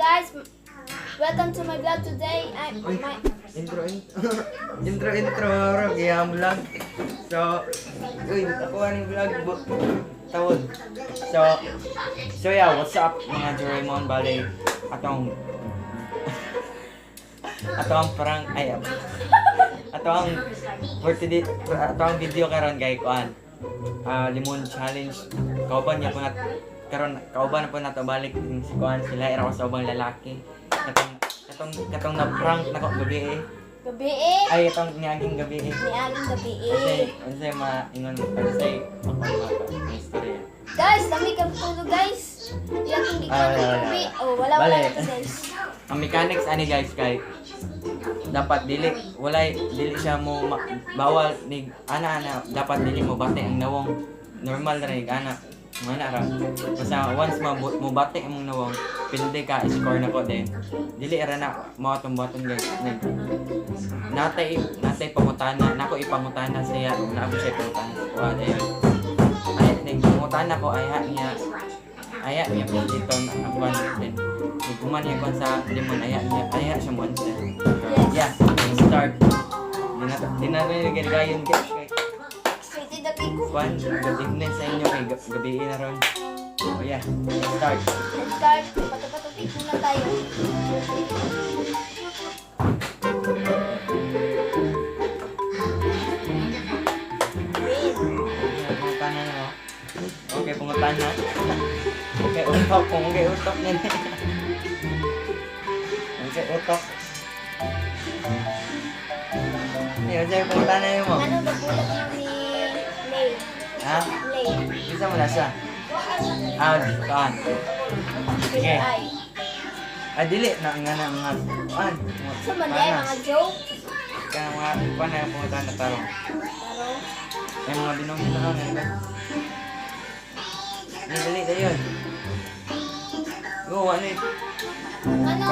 Guys? Welcome to my vlog today. I'm Uy. my Intro, intro. Intro, intro, bro. Kaya ang vlog. So, uy, ako ang vlog. Tawod. So yeah, what's up, mga Doraemon? Bale, atong prank, ay, atong, for today, atong video karon kay kuan. Ah, lemon challenge. Kauban niya po nat karon kauban na po nato balik si kuan sila ira ko sa ubang lalaki. Katong na prank nako gabi eh. Gabi eh. Ay, itong niaging gabi eh. Niaging gabi Kasi, eh. unsay maingon, unsay makuha pa istorya? Guys, dami kang tulog, guys. Di akong Ah, gikan wala, ng wala. gabi. Oh, wala wala Bale. na to, guys. Ang mechanics ani, guys, kay dapat dili walay dili siya mo bawal ni ana ana dapat dili mo bate ang nawong, normal ra ni ana mana ra, basta once mo bate imong nawong, pildi ka, score na ko din. Dili ra na mao atong buhaton, guys. Nag natay natay pangutana nako, ipangutana siya ug naa siya pangutana sa kuha dayon. Ay, nagpangutana ko, aya niya piliton ang kuan din. Nagkuman niya kuan sa limon, aya siya mo answer. Yeah, start. Di na rin gayon, guys, kay Excited na kay ko. kuan, good evening sa inyo kay gabi na ron. Oh yeah, start. Let's start. Pato-pato muna tayo. Win. Pangutana na mo. Okay, pangutana. Okay, utok. Kung okay, utok niya ni. Okay, utok. Hindi, okay, pangutana niyo mo. Ano nabulat mo ni Lay? Ha? Lay. Isa mo na siya. Ah, kaan. Sige. Ay. Ah, dili. Na, nga na, mga, kuan. Sa man ay mga joke. Kaya mga, kuan na yung pangutana tarong. Tarong. Ay, mga binomyo na lang. Ano ba? Dali, dali, dayon. Go, ano eh. Ano, Ngano?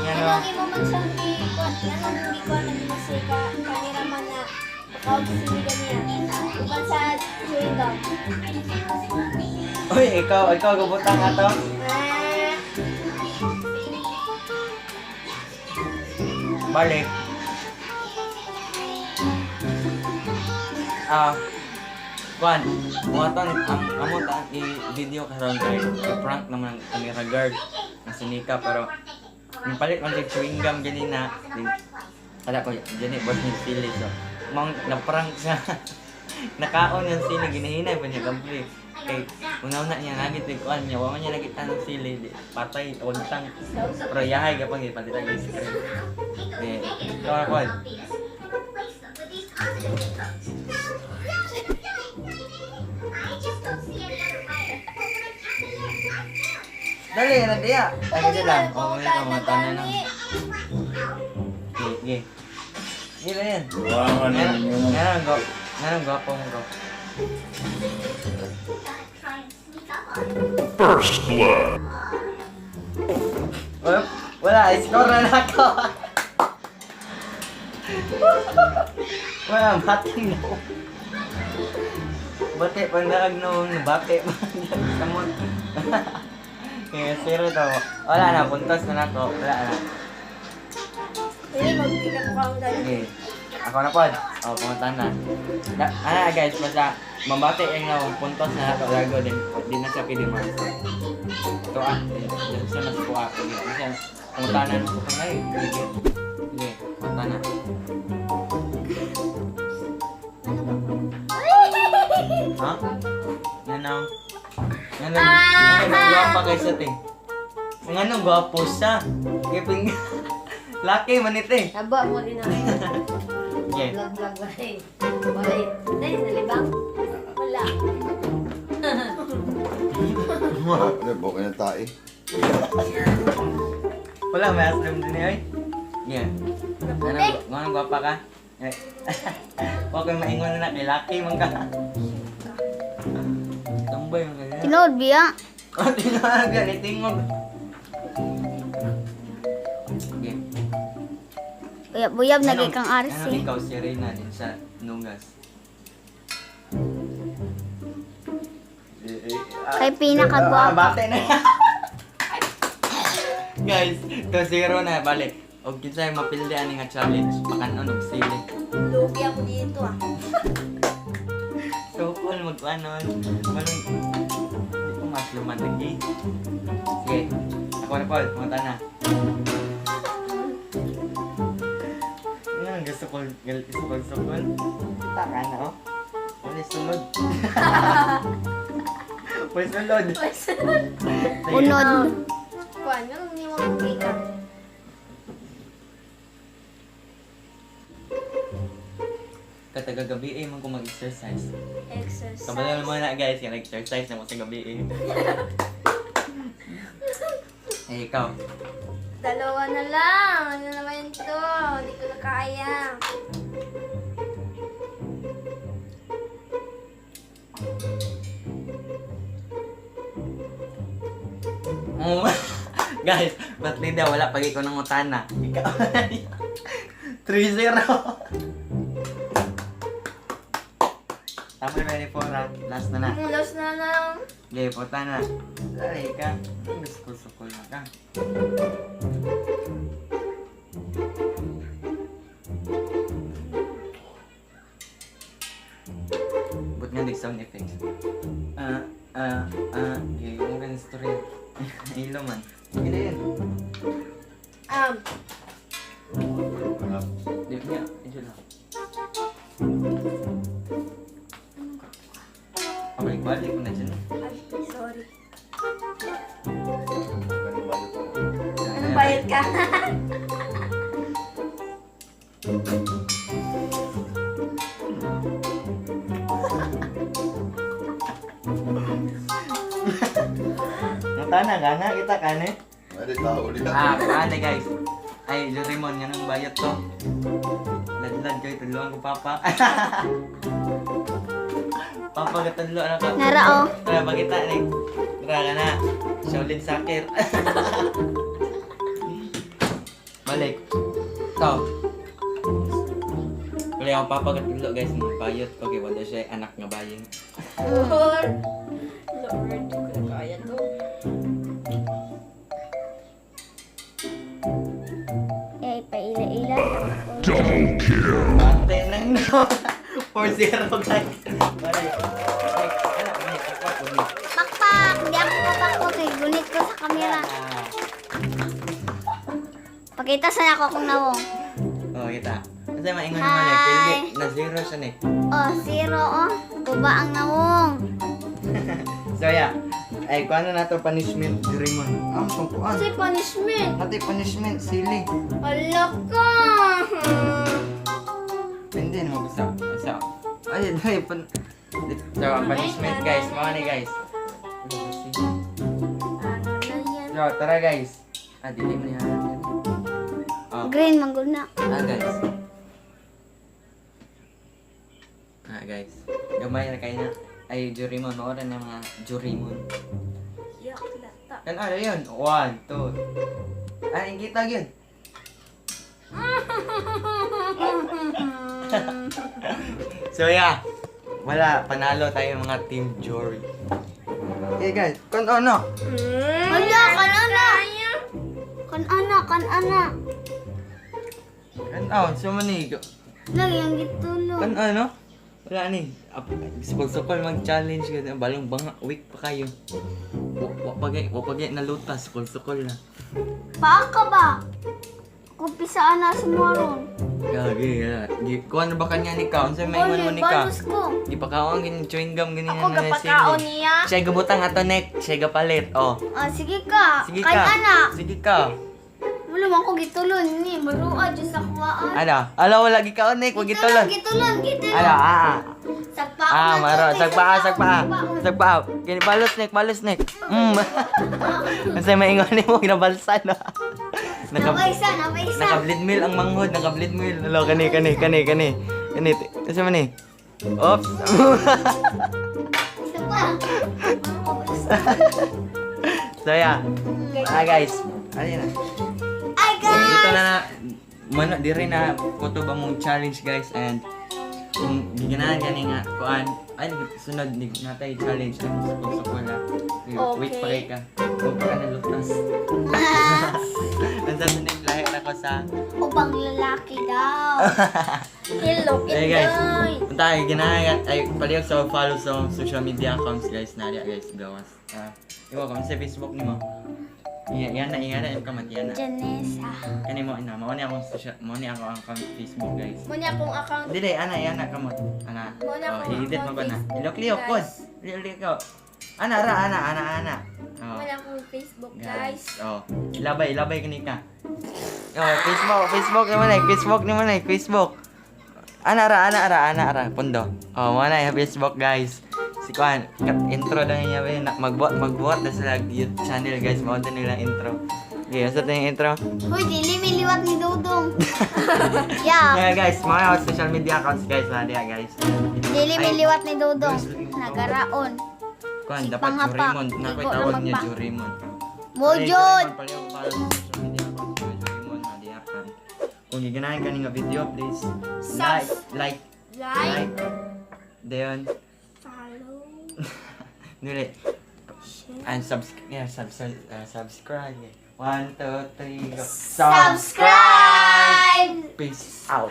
ano ang imo man siyang gi kuan, ano ang gikuan na nimo si ka cameraman na pakaw sa sinigan niya. Uban sa chewing gum. Uy, ikaw, gabutang ato. Ah, Balik. Ah, kuan, buhaton ang amo ta i-video karon kay prank naman ang camera guard na si Nika, pero yung palit man siya chewing gum ganina di kada ko dyan eh boss ni sili, so mong na-prank siya, nakaon yung sili, ginahinay pa niya gampi kay unaw na niya nagit ni kuan niya, wa man niya nakita ng sili di patay wagtang, pero yahay ka pang ipalit ang ice cream eh. Ikaw na, kuan. Dali na diya. Ay, dali kasi na, lang. Oh, may pangutana pangutana na. gani. Sige, sige. Sige lang yan. Wow, ano yun? Nga gwapo mo ko. First blood. Wala, wala, score na na ako. Wala, bating no. Bate, pag naag no, bate. Samot. Kaya zero to. Wala na, puntos na na ako. Wala na. Dali, magbigay ko kang gani. Okay. Ako na pod. Oh, pumunta na. Da, ana guys, basta mabati ang na puntos na nato lago din. Di na siya pwede ma. Ito ah, di di siya mas kuha. Sige, di siya pumunta na ko pa eh. Sige. Sige, pumunta na. Ano ba? Ha? Yan ang yan ang yan ang gwapa kay sa ting. Ang ano, gwapo siya. Kaya ping laki man ito eh. Taba mo din na. Okay. Vlog vlog ba eh. Wala. Dahil nalibang. Wala. Ano, bukin ng tae. Wala, may aslam din eh. Oy. Yeah. Naputi. Ano, ano, gwapa ka? Eh. Huwag kang maingon na kay laki man ka. Tambay man ka. Tinood biya. Oh, tinuod yan, itingog. Okay. Uyab-uyab Anong ikaw si Reyna din sa Nugas? Eh, eh, ah, Kay pinakagwapa. Ah, bate na. Guys, 2-0 na balik. Og kinsay mapildi ani nga challenge, pakanon og sili. Lugi ako dito ah. So cool magkuanon. Manong di ko mas lumalagi. Sige. Ako na Paul, pumunta na. Nga gusto ko gusto ko sukol. Kita ka na oh. Wala sulod. Wala sulod. Sige. Unod. Kuan, ano ni mo kita? Kataga gabi eh man ko mag-exercise. Exercise. Kabalo naman na guys, yan exercise na mo sa gabi eh. Eh, ikaw. Dalawa na lang. Ano naman to? Hindi ko na kaya. Oh, guys, ba't Linda, wala pag ikaw ng utana. Ikaw. 3-0. Tama na ni Pora. Last na na. Ang last na lang. Okay, puta na. Dali ka. Sukol-sukol na ka. But nga di sound effects. Ah, ah, ah. Okay, yung ganun story. Ilo man. Sige na yun. Di niya, medyo lang. Ah, balik-balik ko na dyan. Ay, sorry. Ganun ba ito? Anong bayad ka? Natana ka na, kita ka na. Ay, tao ulit. Ah, paano guys? Ay, Doraemon, nga nang bayot to. Ladlad kayo, tudloan ko papa. Papa, katudlo na ka. Nara oh. Tara, pakita ni. Tara ka na. Shaolin Soccer. Balik. Ito. Wala akong papa katudlo guys. Mga bayot ko. Okay, wala siya anak nga baying. Lord. Lord, hindi ko na kaya to. Eh, paila-ila. Ate nang no. 4-0 guys. Balik. Ay, anak, may pakpak ko ni. Pakpak! Di ako papakpak kay gunit ko sa kamera. Ah. Pakita sa ako kung nawong. Oh, kita. Kasi maingon naman eh. Hi. Pili, na zero siya eh. Oh, zero oh. Kuba ang nawong. So yeah. Ay, kuano na to punishment, Doraemon? Ang pangkuan. Kasi punishment. Ate, punishment, sili. Hala ka. Hindi na magusa. Sa. Ay, ay, pan... So, ang punishment guys, mga ni guys. Ano na yan? So, tara guys. Ah, dili mo niya. Oh, Green, manggol na. ah guys. Ah guys. Gamay na kayo na. Ay, Doraemon, maura na mga Doraemon. Yak, lata. Kan ano yun? One, two. Ay, ang kita yun. So yeah, wala, panalo tayo mga Team Jory. Okay guys, kung ano? Hala, kanana! Kanana, kanana. Kan oh, so manig. Lagi ang gitulog. Kan ano? Wala ni. Sukol-sukol mag-challenge ka. Balong banga, weak pa kayo. Wa pa gay, wa pa gay nalutas, sukol-sukol na. Paa ka ba? Kumpisaan na sumaron. Gagi, gagi. Kuha na ba kanya ni ka? Unsa may ingon mo ni ka? Balos ko. Di pa kaon gini chewing gum gini Ako na gapakaon sili. niya. Siya gabutang ato neck, siya gapalit. Oh. Ah, sige ka. Sige ka. Kanana. Sige ka. Wala man ko gitulon ni. Marua, Diyos sa kuwaan. Ano? Ala wala gikaon neck, wag gitulon. Gitulon, gitulon. Ala, ah. Sagpa Ah, maro, sagpaa, sagpaa. Sagpaa. Kini balos neck, balos neck. Unsay maingon nimo ginabalsan na. Naka Napaisa, napaisa. naka-bleed meal ang manghod, naka-bleed meal. Alo kani kani kani kani. Kani kasi man ni. Oops. Isa pa. So yeah. Ah guys. Ayun na. Ay, guys! Dito na na mano diri na kutob ang mong challenge guys and kung giganahan ka ni nga kuan ay sunod ni natay challenge ang sukol na. Wait pa kay ka. Huwag pa ka nalutas. Ah. sa Ubang lalaki daw. Hello, Hey guys, Inday. punta ay ganahan ay palihog sa follow sa social media accounts, guys, na guys, gawas. Ah, iwa ko sa Facebook nimo. Iya, yan na, iya na, yung kamat, yan na. Janessa. Kani mo ina, mao ni akong social, mao ni ako ang account Facebook, guys. Muna akong account. Dili, ana, yan na, kamot. Ana. Mao na Oh, akong i-edit mo account ba na? Facebook, Ilok-liyok pod. guys. Ilok-liyok ko. Ana ra, ana, ana, ana. Oh. Muna akong Facebook, guys. Oh, ilabay, ilabay kini ka. Oh, Facebook, Facebook ni mo na, Facebook ni mo na, Facebook. Ana ra, ana ra, ana ra, pundo. Oh, mo na yung Facebook, guys. Si Kwan, intro na niya ba yun? Magbuhat, magbuhat na sila YouTube channel, guys. Mao na nila intro. Okay, asa yung intro? Uy, dili may liwat ni Dudong. Yeah. Yeah, guys, mga social media accounts, guys, na diya, guys. Dili may Ay, liwat ni Dudong. Guys, looking for- Nagaraon. Kwan, Si dapat Pangapa. Jurimon. Nakoy Igo tawag na niya magpa- Jurimon. Mojud! Kung giganahan ka nga video, please like, like, Like, like, then, follow, dili, and subscribe, yeah, subscribe. One, two, three, go. Subscribe! Peace out.